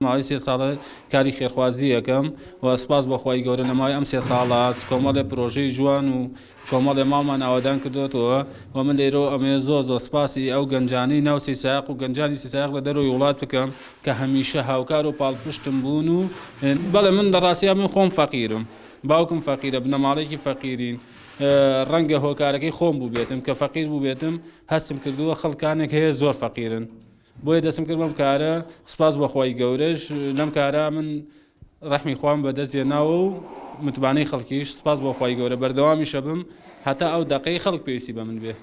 ماوەی سێ ساڵە کاری خێرخوازی ئەکەم و سپاس بۆ خوای گەورە لە ماوەی ئەم سێ ساڵە کۆمەڵێ پرۆژەی جوان و کۆمەڵێ ماڵمان ئاوەدان کردۆتەوە و من لێرەوە ئەمەوێ زۆر زۆر سپاسی ئەو گەنجانەی ناو سیسایق و گەنجانی سیسایق لە دەرەوەی وڵات بکەم کە هەمیشە هاوکار و پاڵپشتم بوون و بەڵێ من لە ڕاستیا من خۆم فەقیرم باوکم فەقیرە بنەماڵەیەکی فەقیرین ڕەنگە هۆکارەکەی خۆم بووبێتم کە فەقیر بووبێتم هەستم کردووە خەڵکانێک هەیە زۆر فەقیرن بۆیە دەستم کرد بەم کارە سپاس بۆ خوای گەورەش لەم کارە من ڕەحمی خوام بەدەست هێناوە و متمانەی خەڵکیش سپاس بۆ خوای گەورە بەردەوامیشە بم هەتا ئەو دەقەی خەڵک پێویستی بە من بێ.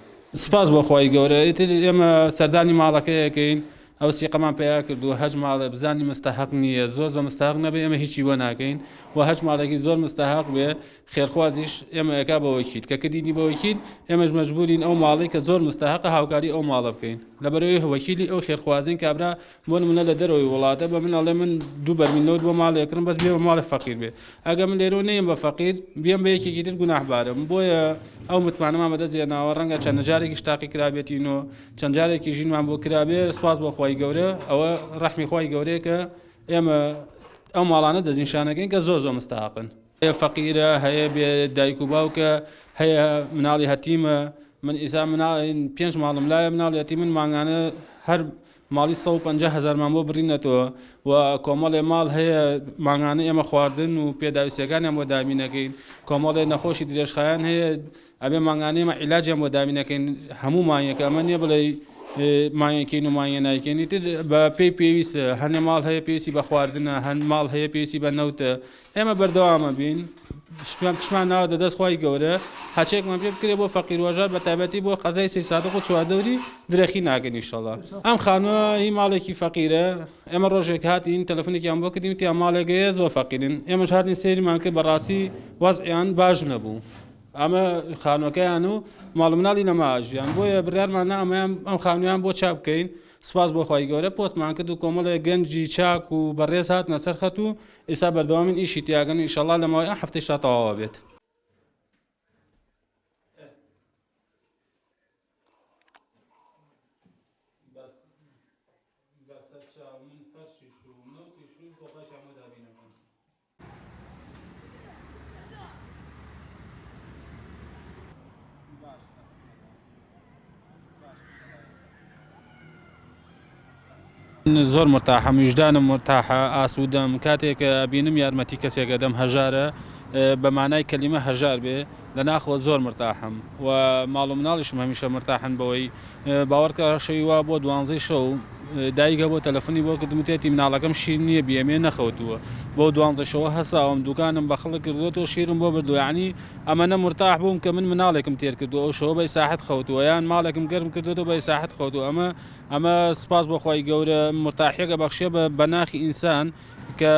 سپاس بۆ خوای گەورە ئیتر ئێمە سەردانی ماڵەکەی ئەکەین ئەو سیقەمان پەیا کردووە هەچ ماڵێ بزانین مستەهەق نییە زۆر زۆر مستەهەق نەبێ ئێمە هیچی بۆ ناکەین و هەچ ماڵێکی زۆر مستەهەق بێ خێرخوازیش ئێمە ئەکا بە وەکیل، کە کردینی بە وەکیل ئێمەش مەجبورین ئەو ماڵەی کە زۆر مستەهەقە هاوکاری ئەو ماڵە بکەین، لەبەرئەوەی وەکیلی ئەو خێرخوازین کابرا بۆ نمونە لە دەرەوەی وڵاتە بە من ئەڵێ من دوو بەرمیل نەوت بۆ ماڵێ ئەکڕم بەس بێ بە ماڵێ فەقیر بێ، ئەگەر من لێرەوە نەیەم بە فەقیر بیەم بە یەکێکی تر گوناحبارم، بۆیە ئەو متمانەمان بەدەست هێناوە، ڕەنگە چەند جارێکیش تاقی کرابێتین و چەند جارێکی ژینمان بۆ کرابێ، سوپاس بۆ خوای گەورە ئەوە ڕەحمی خوای گەورەیە کە ئێمە ئەو ماڵانە دەستنیشانەکەین کە زۆر زۆر مستەهەقن. هەیە فەقیرە، هەیە بێ دایک و باوکە، هەیە مناڵی هەتیمە، من ئیسا مناڵ پێنج ماڵم لایە مناڵی هەتیمن مانگانە هەر ماڵی 150 هەزارمان بۆ بڕینەتەوە و کۆمەڵێ ماڵ هەیە مانگانە ئێمە خواردن و پێداویستیەکانیان بۆ دابینەکەین کۆمەڵێ نەخۆشی درێژخایەن هەیە ئەبێ مانگانە ئێمە عیلاجیان بۆ دابینەکەین هەموو مانگێکە ئەمە نییە بڵێ مانگێکین و مانگێ نایکەین ئیتر بە پێی پێویستە هەنێ ماڵ هەیە پێویستی بە خواردنە هەن ماڵ هەیە پێویستی بە نەوتە ئێمە بەردەوامە بین شتمان پشمان ناوە دە دەست خوای گەورە هەچێکمان پێ بکرێ بۆ فەقیر وەژار بە تایبەتی بۆ قەزای سەیدسادق و چواردەوری درەخی ناکەین ئیشەڵا ئەم خانووە هی ماڵێکی فەقیرە ئێمە ڕۆژێک هاتین تەلەفۆنێکیان بۆ کردین وتیان ماڵێک هەیە زۆر فەقیرن ئێمەش هاتین سەیرمان کرد بەڕاستی وەزعیان باش نەبوو ئەمە خانووەکەیان و ماڵ مناڵی لەمە ئاژیان بۆیە بڕیارمان نا ئەمەیان ئەم خانوویان بۆ چاک بکەین سپاس بۆ خوای گەورە پۆستمان کرد و کۆمەڵێک گەنجی چاک و بەڕێز هاتنە سەر خەت و ئیستا بەردەوامین ئیشی تیاکەن و ئیشەڵا لە ماوەی ئەم هەفتەیشتا تەواو ئەبێت. زۆر مرتاحم ویژدانم مرتاحە ئاسوودەم کاتێک ئەبینم یارمەتی کەسێک ئەدەم هەژارە بە مانای کەلیمە هەژار بێ لە ناخەوە زۆر مرتاحم و ماڵ و مناڵیشم هەمیشە مرتاحن بەوەی باوەڕکە شەوی وا بۆ دوانزەی شەو دایک هەبوو تەلەفۆنی بۆ کردم وتێتی مناڵەکەم شیر نییە بیەمێ نەخەوتووە بۆ دوانزە شەوە هەساوم دوکانم بە خەڵک کردووەتەوە شیرم بۆ بردووە یعنی ئەمەنە مرتاح بووم کە من مناڵێکم تێر کردو ئەو شەوە بە ئیساحەت خەوتووە یان ماڵێکم گەرم کردووەتەوە بە ئیساحەت خەوتووە ئەمە ئەمە سپاس بۆ خوای گەورە مرتاحیەکە بەخشێ بە بەناخی ئینسان کە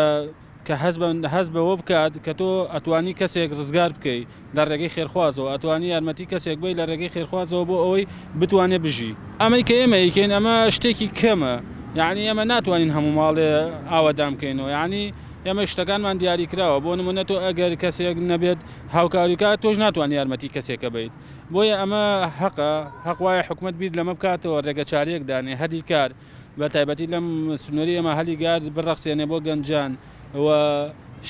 کە هەست بە هەست بەوە بکات کە تۆ ئەتوانی کەسێک ڕزگار بکەی لە ڕێگەی خێرخوازەوە ئەتوانی یارمەتی کەسێک بەی لە ڕێگەی خێرخوازەوە بۆ ئەوەی بتوانێ بژی. ئەمەی کە ئێمە ئەیکەین ئەمە شتێکی کەمە یانی ئێمە ناتوانین هەموو ماڵێ ئاوەدان بکەینەوە یانی ئێمە شتەکانمان دیاری کراوە بۆ نمونە تۆ ئەگەر کەسێک نەبێت هاوکاری کات تۆش ناتوانانی یارمەتی کەسێکە بیت بۆیە ئەمە هەقە هەق وایە حکومەت بیر لەمە بکاتەوە ڕێگە چارەیەک دانێ هەلی کار بە تایبەتی لەم سنووری ئێمە هەلی گار بڕەخسێنێ بۆ گەنجان و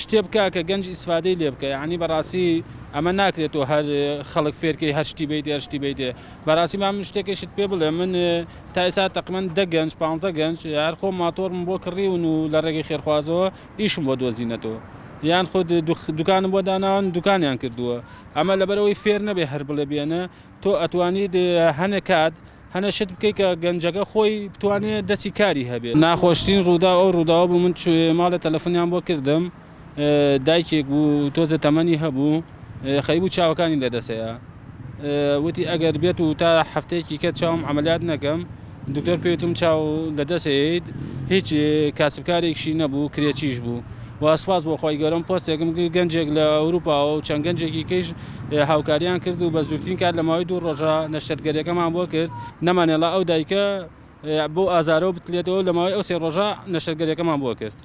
شتێ بکە کە گەنج ئیسفادەی لێ بکە یعنی بەڕاستی ئەمە ناکرێت تۆ هەر خەڵک فێرکەی هەر شتی بیت هەر شتی بیتێ بەڕاستی ما من شتێکیشت پێ بڵێ من تا ئێستا تەقمەن دە گەنج پ گەنج هەر خۆم ماتۆرم بۆ کڕیون و لە ڕێگەی خێرخوازەوە ئیشم بۆ دۆزینەتەوە یان خۆ دوکانم بۆ داناون دوکانیان کردووە ئەمە لەبەرەوەی فێر نەبێ هەر بڵێ بێنە تۆ ئەتوانیت هەنێ کات هەنێ شت بکەی کە گەنجەکە خۆی بتوانێ دەستی کاری هەبێ. ناخۆشترین ڕووداو ئەو ڕووداوە بوو من ماڵێ تەلەفۆنیان بۆ کردم دایکێک بوو تۆزێ تەمەنی هەبوو خەریک بوو چاوەکانی لەدەسەیە وتی ئەگەر بێت و تا هەفتەیەکی کە چاوم عەمەلیات نەکەم دکتۆر پێی وتم چاو لەدەسەیەیت هیچ کاسبکارێکشی نەبوو کرێچیش بوو و سپاس بۆ خوای گەورەم پۆستێکم کرد گەنجێک لە ئەوروپاوە و چەند گەنجێکی کەیش هاوکاریان کرد و بە زووترین کات لە ماوەی دوو ڕۆژە نەشتەرگەریەکەمان بۆ کرد نەمانێڵا ئەو دایکە. بەو ئازارەوە بتلێتەوە، لە ماوەی ئەو سێ ڕۆژە نەشتەرگەریەکەمان بۆ کرد.